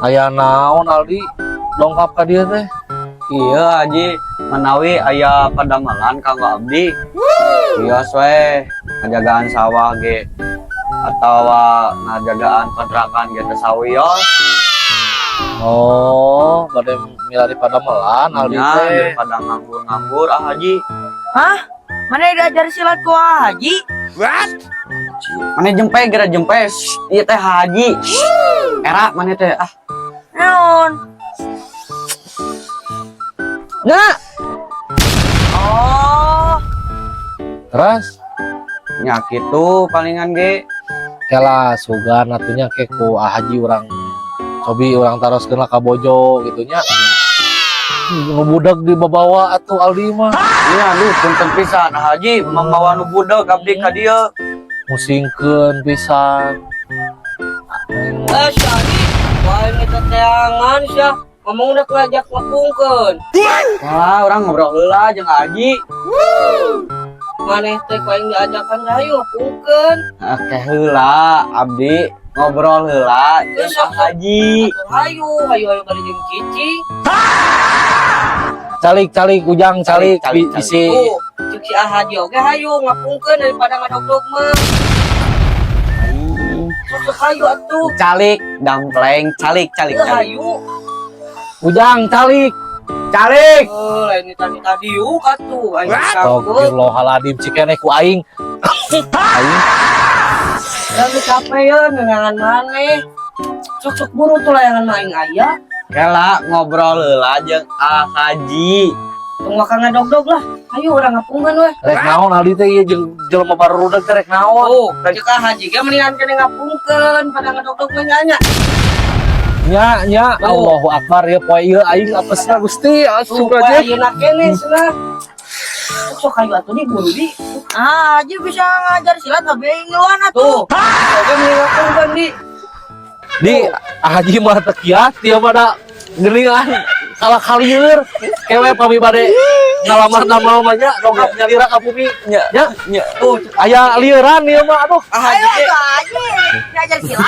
Aya naon, Aldi, dongkap ka dieu teh? Iya, Haji, menawi aya padamelan kanggo abdi. Wios we ngajagaan sawah ge atawa ngajagaan kontrakan ge teu sawios. Oh, bade milari padamelan Aldi Nya, teh. Daripada nganggur-nganggur ah, Haji. Hah? Mana diajar silat ku Haji? Mana jempe geura jempe. Shh, ieu teh Haji. Shh. Era mana teh ah. Naon? Nya. Oh, Terus? Nya kitu palingan ge. Kela sugan atuh nya ke ku Ah Haji urang cobi urang taroskeun lah ka bojo gitu nya. Nu budak dibawa atuh Aldi mah. Iya, aduh, punten pisan Haji membawa nu budak abdi ka dieu. Musingkeun pisan. Eh, si Adi, wah ini teteangan sih. Ngomong udah ngajak ngepungkeun. Wah, urang ngobrol heula jeung Haji. Maneh teh ku aing diajakan hayu ngepungkeun. Oke heula, abdi ngobrol heula jeung Sok. Haji. Atuh hayu, hayu hayu bari jeung cicing. Calik calik, Ujang, calik. Calik, calik. Bisi. Tuh, cek si Haji oge hayu ngapungkeun daripada ngadog-dog mah. Sok sok hayu atuh. Calik, dampleng, calik, calik, Teu calik. Hayu. Ujang, calik. Calik. Eh, lain tadi tadi yuk atuh aing disangkeun. Astagfirullahaladzim, cikeneh ku aing. Aing. Lalu capek ya neangan maneh. Sok sok buru tuh layangan mah aing aya. Kela ngobrol heula jeung Ah Haji. Tong makan ngadog-dog lah. Ayo urang ngapungkeun weh. Rek naon Aldi teh ieu jeung jelema barudak teh rek naon? Oh, cek Ah Haji ge mendingan kene ngapungkeun pada ngadog-dog mah nya. Nya nya. Tuh. Allahu akbar ya, poe ieu aing apesna Gusti. Tuh, Astagfirullahaladzim. ayeuna kene cenah. Sok sok hayu atuh di buru di. Ah, Haji bisa ngajar silat tapi ngiluan Tuh, atuh. oge mending ngapungkeun di. Di Ah Haji mah teu kiat dia pada geuningan kalah kalieur kewe pami bade ngalamar nama mah nya dongkap nyalira ka bumi. Nya, nya. Nya. Tuh, Aya lieuran ieu mah, aduh. Ah Ayo Haji ge atuh Haji, ngajar silat.